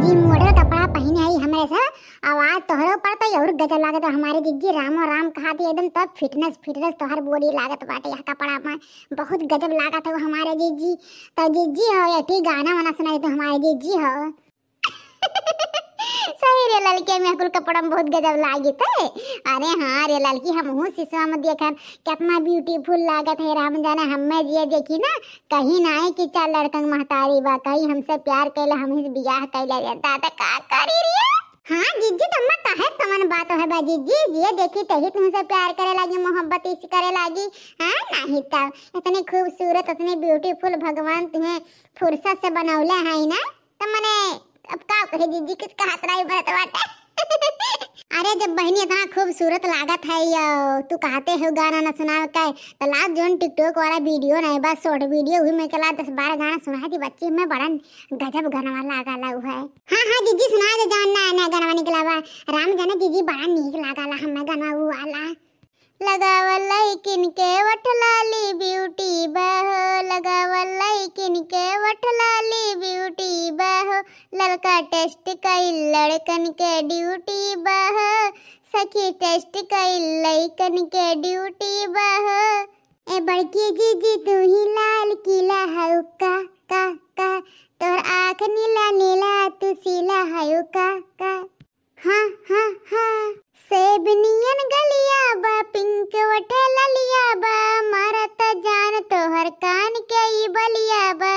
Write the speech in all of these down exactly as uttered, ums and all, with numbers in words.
ई model कपड़ा पहिने आई हमरे से, आवाज तोहरो पर तो और गजब लागत है हमारे जिज्जी, रामो राम कहा थी एकदम, तब fitness fitness तोहर body लागत बाटे यह कपड़ा में, बहुत गजब लागत है हमारे जिज्जी। तो जिज्जी हो, एक ही गाना वाना सुनाई तो हमारे जिज्जी हो। सही रे ललके, में कुल कपड़ा में बहुत गजब लागित है। अरे हाँ रे ललकी, हमहू सिसवा में देखन कितना beautiful लागत है। राम जाने हमें जे देखी ना, कहीं ना है कि चार लड़कन महतारी बा, कहीं हमसे प्यार कैले, हम ही बियाह कैले रे। दादा का करी रे? हाँ जिज्जी, तम्मा काहे कवन बात है बा जिज्जी, जे देखी तही तुमसे प्यार करे लागी, मोहब्बत इस करे लागी। हाँ नहीं तो इतने खूबसूरत, इतने beautiful भगवान तुम्हें फुर्सत से बनौले है ना। त मने अब का कहे जिज्जी, कुछ कहत रही बरत बाटे। अरे जब बहिनी इतना खूबसूरत लागत है यो, तू कहते हो गाना ना सुनावे का, त ला जोन TikTok वाला video नहीं बा, short video हुई में के ला दस बारह गाना सुना दी बच्ची, में बड़ा गजब गाना लागल है। हाँ हाँ जिज्जी सुना दे जौन नया नया गाना निकला बा, राम जाने जिज्जी बड़ा नीक लागल हमें गाना वो वाला। लगावल लइकिन के वठ लाली beauty बा हो, लगावल लइकिन के वठ लाली beauty बा हो, ललका test कइल लड़कन के duty बा हो, सखी test कइल लइकन के duty बा हो। ए बड़की जिज्जी तू ही लाल किला हऊ का, का, का, तोर आँख नीला नीला तू सीला हऊ का, का। हाँ हाँ हाँ। सेब नियन गलिया बा, pink वटे ललिया बा, मारत जान तोहर कान के ई बलिया बा।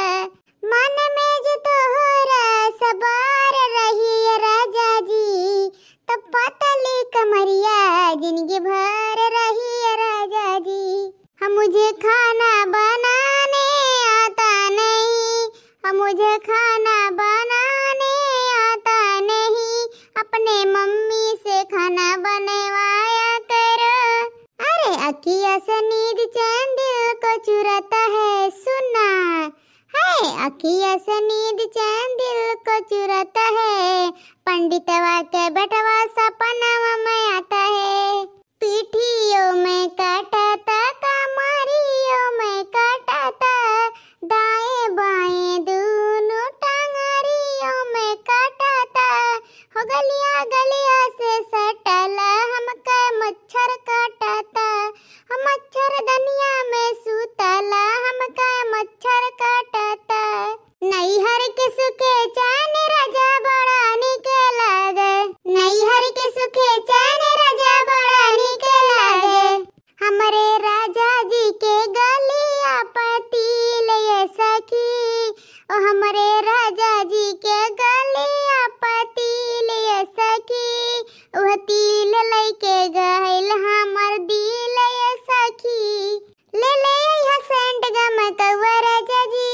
मन में जे तोहरा सवार रही राजा जी, त पतली कमरिया जिंदगी भर रही राजा जी। हम मुझे खाना बनाने आता नहीं, हम मुझे खाना बनाने आता नहीं, अपने मम्मी से खाना बनवाया करो। अरे अखिया से नींद चैन दिल को चुराता है, सुना है अखिया से नींद चैन दिल को चुराता है, पंडितवा के बेटवा सपनवा में आता है। पीठियों में काटता, कमरियों में काटता, दाएं बाएं दोनों टांगरियों में काटता। हो गलिया गलिया से सटला, हमके मच्छर काटता। हम मच्छरदनिया में सूतला, हमके मच्छर काटता। नैहर के सुखे चैन राजा बड़ा निक लागे, नैहर के सुखे चैन राजा बड़ा निक लागे। हमरे राजा जी के गलिया प तिल ये सखी, ओ हमरे राजा जी के गलिया प तिल ये सखी, वह तिल लइके गइल हमर दिल ये सखी। ले ले अइहा सेंट गमकउआ राजा जी,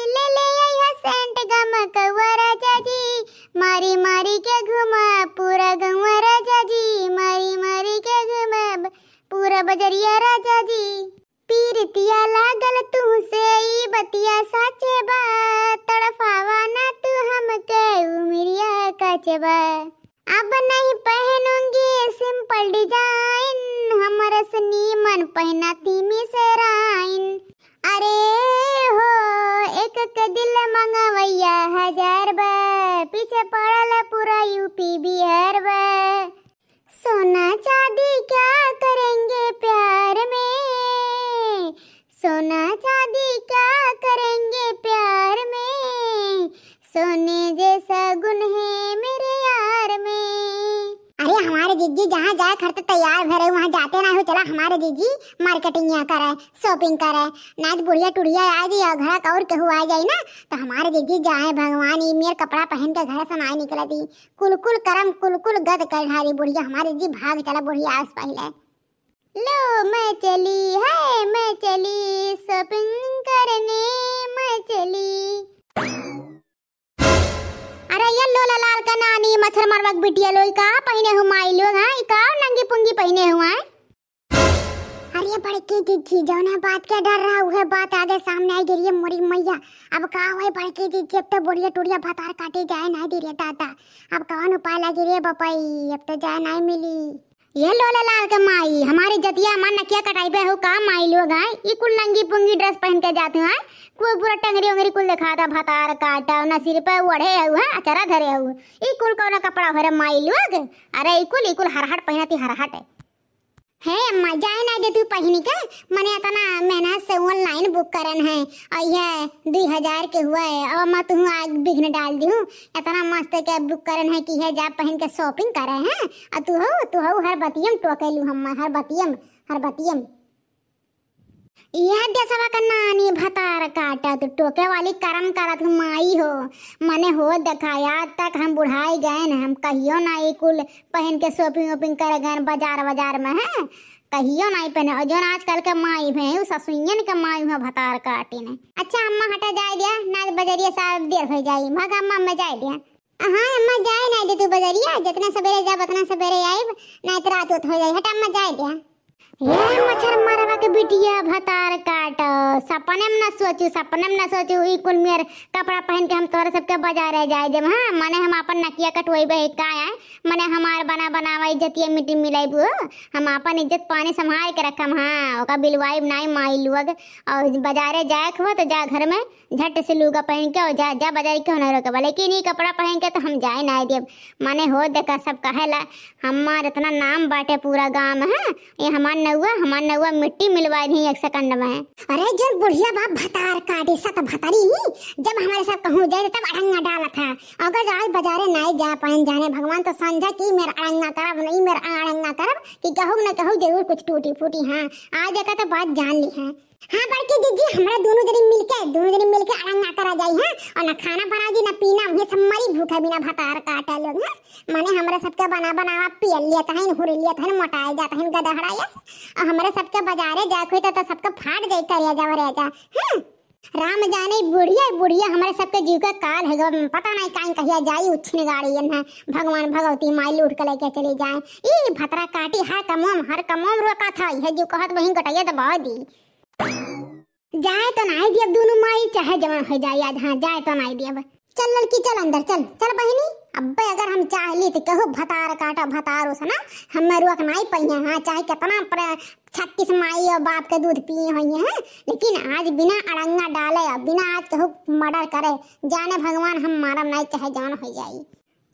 ले ले अइहा सेंट गमकउआ राजा जी, मारी मारी के घुमा पूरा गउआ राजा जी, मारी मारी के घुमा ब-, पूरा बजरिया राजा जी। पीरतिया लागल तुहसे ई बतिया साचे बा, तड़फावा ना तू हमके उमिरिया काचे बा। अब नहीं पहनूंगी simple design, हमरे से नीमन पहना थी मिसराइन। अरे हो, एक के दिल मंगवैया हजार बा, पीछे पड़ल पूरा यूपी बिहार बा। सोना चांदी क्या करेंगे प्यार में, सोना चांदी क्या करेंगे प्यार में, सोने जैसा गुण है मेरे यार में। अरे हमारे जिज्जी जहाँ जाए खर्च तैयार भरे, वहाँ जाते ना हो, चला हमारे जिज्जी marketing यहाँ करे, shopping करे, ना तो बुढ़िया टुढ़िया आ जाई और घर का और केहू आ जाई ना, तो हमारे जिज्जी जाए भगवान, ई मेर कपड़ा पहन के घर से ना निकलती। कुल कुल करम कुल कुल गद कर ढारी बुढ़िया, हमारे जिज्जी भाग चला बुढ़िया आस पहले। लो मैं चली, है मैं चली, shopping करने मैं चली। अरे ये लोला लाल का नानी मच्छर मरवा के बिटिया लोई का पहिने हु माई लोग हैं, ई का नंगी पुंगी पहिने हुआ है? अरे बड़की जिज्जी, जौने बात के डर रहा, उहे बात आगे सामने आई गिरी मोरी मैया। अब का होई बड़की जिज्जी, अब तो बुढ़िया टुढ़िया भतार काटे जाए नहीं दे रे दादा। अब कौन उपाय लगी रे बपई, अब तो जाए नहीं मिली। ये लोले लाल के माई, हमारी जतिया मन नकिया कटाई पे हो का माई लोग हैं? ई कुल नंगी पुंगी ड्रेस पहन के जाती हैं, कोई पूरा टंगरी उंगरी कुल दिखाता, भतार काटा, ना सिर पे ओढ़े हऊ है, अचरा धरे हऊ। ई कुल कौन कपड़ा हो रे माई लोग? अरे ई कुल, ई कुल हरहट पहनती हरहट है। हे अम्मा, जाए ना दे तू पहिनी के, मने इतना मेहनत से online book करन है, और यह दुई हजार के हुआ है, और अम्मा तू आग विघ्न डाल दी हूँ, इतना मस्त के book करन है कि है जा पहन के shopping करे हैं, और तू हो, तू हो हर बतियम टोकेलू अम्मा, हर बतियम, हर बतियम। यह देशवा का नानी भतार काटा, तू टोके वाली करम करत हूँ माई हो, मने हो देखा, आज तक हम बुढ़ाई गए न, हम कहियो ना ई कुल पहन के shopping वोपिंग करे गए बाजार बाजार में, हैं? कहियो नहीं पहने। और जौन आजकल के माई भैं, उ ससुइयन के माई हुआ भतार काटी ने। अच्छा अम्मा हटा जाए दिया, ना बजरिया साहब देर हो जाई। भाग अम्मा, अम्मा जाए दिया। हाँ अम्मा, जाए नहीं दे तू बजरिया, जितना सवेरे जाब उतना सवेरे आइब, नहीं तो रात उत हो जाई। हटा अम्मा, जाए दिया। ये मच्छर मरवा के बिटिया भतार काट, सपने में न सोचू, सपने में न सोचू, ई कुल मेर कपड़ा पहन के हम तोरे सबके बाजारे जाए देब। हाँ, मने हम आपन नकिया कटवइबे है का है? मने हमार बना बनावा इज्जतिया मिट्टी मिलाइबू हो? हम आपन इज्जत पानी संभाल के रखम, हाँ, ओका बिलवाइब नाई माई लोग। और बाजारे जाए के हो तो जा घर में झट से लुगा पहन के और जा, जा बाजारे के होना रोके बा, लेकिन ई कपड़ा पहन के तो हम जाए नाई देब। मने हो देखा सब कहेला, हमार इतना नाम बाटे पूरा गाँव में, हाँ, ये हमार नउआ, हमार नउआ मिट्टी मिलवा दी एक second में। अरे जो बुढ़िया बा भतार काटी सत भतरी ही, जब हमारे सब कहूँ जाए तब अड़ंगा डालत है। अगर आज बाजारे नाई जा पाएन जाने भगवान तो समझा कि मेरा अड़ंगा करब, नहीं मेरा अड़ंगा करब कि कहूँ न कहूँ जरूर कुछ टूटी फूटी। हाँ, आज एका तो बात जान ली है। हाँ बड़की दीदी, हमरा दोनों जनी मिलके, दोनों जनी मिलके अड़ंगा करा जाई, हाँ, और ना खाना बना जी ना पीना, उहे सब मरी भूखे बिना भतार काटे लोग, हाँ। मने हमरा सबके बना बनावा पियल लिया तहन, हुरे लिया तहन, मोटाए जा तहन गदहड़ा यस। और हमरे सबके बाजारे जाए कोई तो, तो सबके फाट जाई करिया जावा रह जा, हाँ। राम जाने बुढ़िया, बुढ़िया हमरे सबके जीव के काल है गो, पता नहीं काइन कहिया जाई उछिन गाड़ी ये ना, भगवान भगवती माई लूट के लेके चली जाए। ई भतरा काटी हर कमोम, हर कमोम रोका था, यह जो कहत वहीं गटैया दबा दी। जाए तो नाई दियब दोनों माई, चाहे जवन हो जाए आज, हाँ, जाए तो नाई दियब। चल लड़की, चल अंदर, चल, चल बहिनी। अब्बे अगर हम चाह ली तो कहू भतार काटा भतार उसना, हमें रोक नाई पइहे, हाँ, चाहे कितना प्र-, छत्तीस माई और बाप के दूध पिए होइहे, हाँ, लेकिन आज बिना अड़ंगा डाले और बिना आज कहू murder करे, जाने भगवान हम मारब नाई चाहे जवन हो जाई।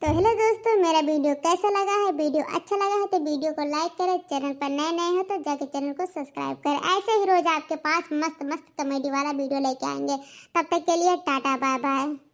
तो hello दोस्तों, मेरा video कैसा लगा है? Video अच्छा लगा है तो video को like करें, channel पर नए नए हो तो जाके channel को subscribe करें। ऐसे ही रोज आपके पास मस्त मस्त comedy वाला video लेके आएंगे। तब तक के लिए टाटा बाय बाय।